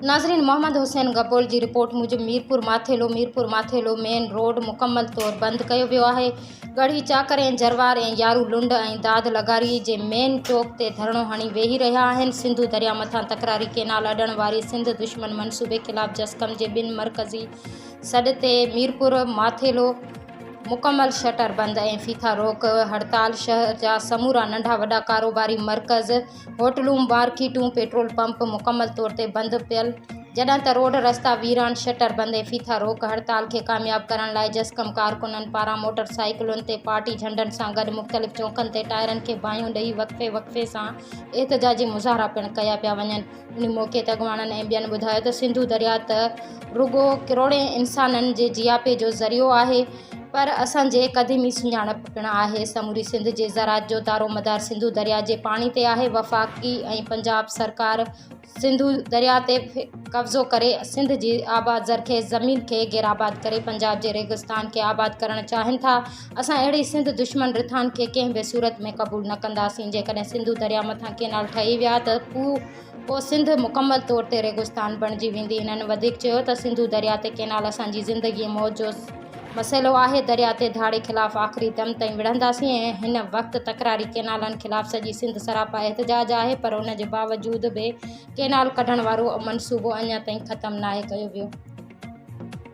ناظرين محمد حسين گبول جي رپورٽ موجب ميرپور ماٿيلو ميرپور ماٿيلو مين روڊ مڪمل طور بند ڪيو ويو آهي ڳڙهي چاڪر ۽ جروار ۽ يارو لنڊ ۽ داد لغاري جي مين چوڪ تي ڌرڻو هڻي ويهي رهيا آهن سنڌو دريا مٿان تڪراري ڪينال اڏڻ واري سنڌ دشمن منصوبي خلاف جسقم جي ٻن مرڪزي سڏ تي ميرپور ماٿيلو مڪمل شٽر بند ۽ ڦيٿا روڪ هڙتال شهر جا سمورا ننڍا وڏا ڪاروباري مرڪز هوٽلون، مارڪيٽون، پيٽرول پمپ مڪمل طور تي بند پيل، جڏهن ته روڊ رستا ويران، شٽر بند ۽ ڦيٿا روڪ هڙتال کي ڪامياب ڪرڻ لاء جسقم ڪارڪنن پاران موٽر سائيڪلن تي پارٽي جهنڊن سان گڏ مختلف چونڪن تي ٽائرن کي باهيون ڏئي وقفي وقفي سان احتجاجي مظاهرا پڻ ڪيا پيا وڃن. ان موقعي تي اڳواڻن ۽ ٻين ٻڌايو ته سنڌو درياء ته رڳو ڪروڙين انسانن جي جياپي جو ذريعو آهي پر اسان جي قديمي سڃاڻپ پڻ آهي، سموري سنڌ جي زراعت جو دارومدار سنڌو درياء جي پاڻي تي آهي، وفاقي ۽ پنجاب سرڪار سنڌو درياء تي قبضو ڪري سنڌ جي آباد زرخيز زمين کي غيرآباد ڪري پنجاب جي ريگستان کي آباد ڪرڻ چاهين ٿا، اسان اهڙي سنڌ دشمن رٿائن کي ڪنهن به صورت ۾ قبول نه ڪنداسين، جيڪڏهن سنڌو درياء مٿان ڪينال ٺهي ويا ته پوء سنڌ مڪمل طور تي ريگستان بڻجي ويندي، هنن وڌيڪ چيو ته سنڌو درياء تي ڪينال اسان جي زندگي ۽ موت جو مسئلو آهي، درياء تي ڌاڙي خلاف آخري دم تائين وڙهنداسين ۽ هن وقت تڪراري ڪينالن خلاف سڄي سنڌ سراپا احتجاج آهي پر ان جي باوجود به ڪينال ڪڍڻ وارو منصوبو اڃا تائين ختم ناهي ڪيو ويو.